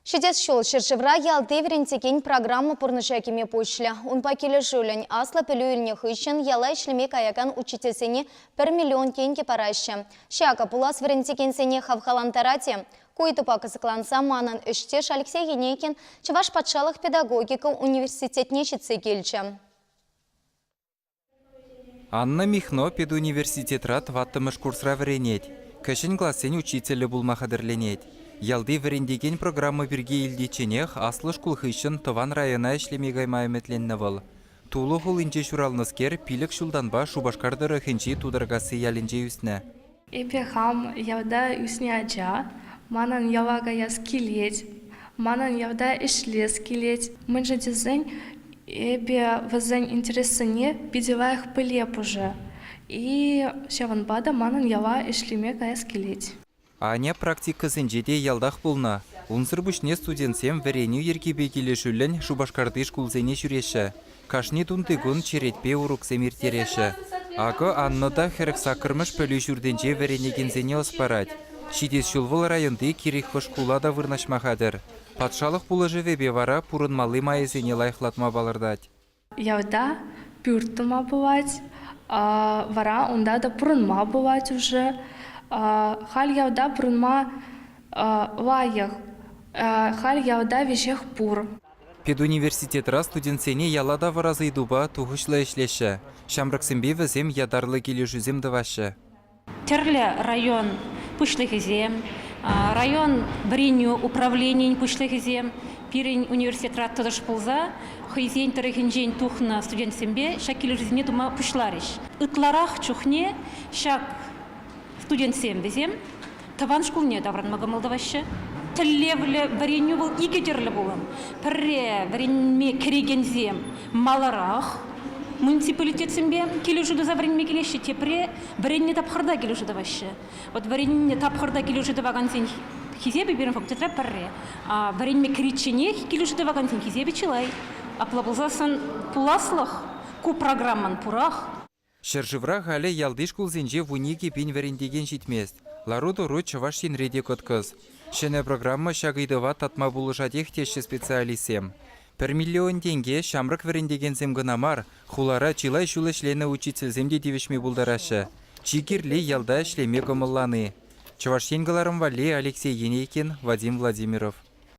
Ҫитес ҫул ҫӗршывра ялти вӗрентекен программа пурнӑҫа кӗме пуҫлӗ. Унпа килӗшӳллӗн аслӑ пӗлӳ илнӗ хыҫҫӑн яла ӗҫлеме каякан учительсене пӗр миллион тенкӗ параҫҫӗ. Ҫакӑ пулас вӗрентекенсене хавхалантарать-и? Ку ыйтупа кӑсӑкланса манӑн ӗҫтеш Алексей Енейкин Чӑваш патшалӑх педагогика университетне ҫитсе килчӗ. Анна Михно педуниверситетра тӑваттӑмӗш курсра вӗренет, кӗҫӗн классен учителӗ пулма хатӗрленет. Ялти вӗрентекен программа пирки илтичченех аслӑ шкул хыҫҫӑн тӑван района ӗҫлеме кайма ӗмӗтленнӗ вӑл. Тулӑ хулинче ҫуралнӑскер пилӗк ҫултанпа Шупашкар тӑрӑхӗнчи Тутаркасси ялӗнче ӳснӗ. Эпӗ хам ялта ӳснӗ ача. Манӑн яла каяс килет, манӑн ялта ӗҫлес килет. Мӗншӗн тесен эпӗ вӗсен интересӗсене питӗ лайӑх пӗлеп уже. И ҫавӑнпа та манӑн яла ӗҫлеме каяс килет. Аня практикӑсенче те ялтах пулнӑ. Унсӑр пуҫне студентсем вӗренӳ йӗркипе килӗшӳллӗн Шупашкарти шкулсене ҫӳреҫҫӗ. Кашни тунтикун черетпе уроксем ирттереҫҫӗ. Акӑ Анна та 48-мӗш пӗлӳ ҫуртӗнче вӗренекенсене ӑс парать. Ҫитес ҫул вӑл районти кирек хӑш шкула та вырнаҫма хатӗр. Патшалӑх пулӑшӑвӗпе вара пурӑнмалли майӗсене лайӑхлатма палӑртать. Ялта пӳрт тума пулать, вара унта та пурӑнма пулать уже. Халь ялта пурӑнма лайӑх, халь ялта веҫех пур. Педуниверситетра студентсене яла тавӑрас ыйтупа тухӑҫлӑ ӗҫлеҫҫӗ. Ҫамрӑксемпе вӗсем ятарлӑ килӗшӳсем тӑваҫҫӗ. Тӗрлӗ район пуҫлӑхӗсем, район вӗренӳ управленийӗн пуҫлӑхӗсем пирӗн университетра тӑтӑш пулса хӑйсен тӑрӑхӗнчен тухнӑ студентсемпе ҫак килӗшӳсене тума пуҫларӗҫ. Ытларах чухне ҫак студентсем вӗсем тӑван шкулне таврӑнма кӑмӑл тӑваҫҫӗ. Тӗллевлӗ вӗренӳ вӑл икӗ тӗрлӗ пулӑм. Пӗрре вӗренме кӗрекенсем маларах муниципалитетсемпе килӗшӳ туса вӗренме килеҫҫӗ, тепре вӗреннӗ тапхӑрта килӗшӳ тӑваҫҫӗ. Вот вӗреннӗ тапхӑрта килӗшӳ тӑвакансен хисепӗ пирӗн факультетра пӗрре. А вӗренме кӗричченех килӗшӳ тӑвакансен хисепӗ чылай. Апла пулсассӑн пуласлӑх ку программӑн пурах. Ҫӗршывра халӗ ялти шкулсенче 12 000 вӗрентекен ҫитмест. Лару-тӑру Чӑваш Енре те кӑткӑс. Ҫӗнӗ программа ҫак ыйтӑва татма пулӑшатех теҫҫӗ специалистсем. Пӗр миллион тенке ҫамрӑк вӗрентекенсем кӑна мар, хулара чылай ҫул ӗҫленӗ учительсем те тивӗҫме пултараҫҫӗ. Чи кирли ялта ӗҫлеме кӑмӑллани. Чӑваш Ен кӑларӑм валли Алексей Енейкин, Вадим Владимиров.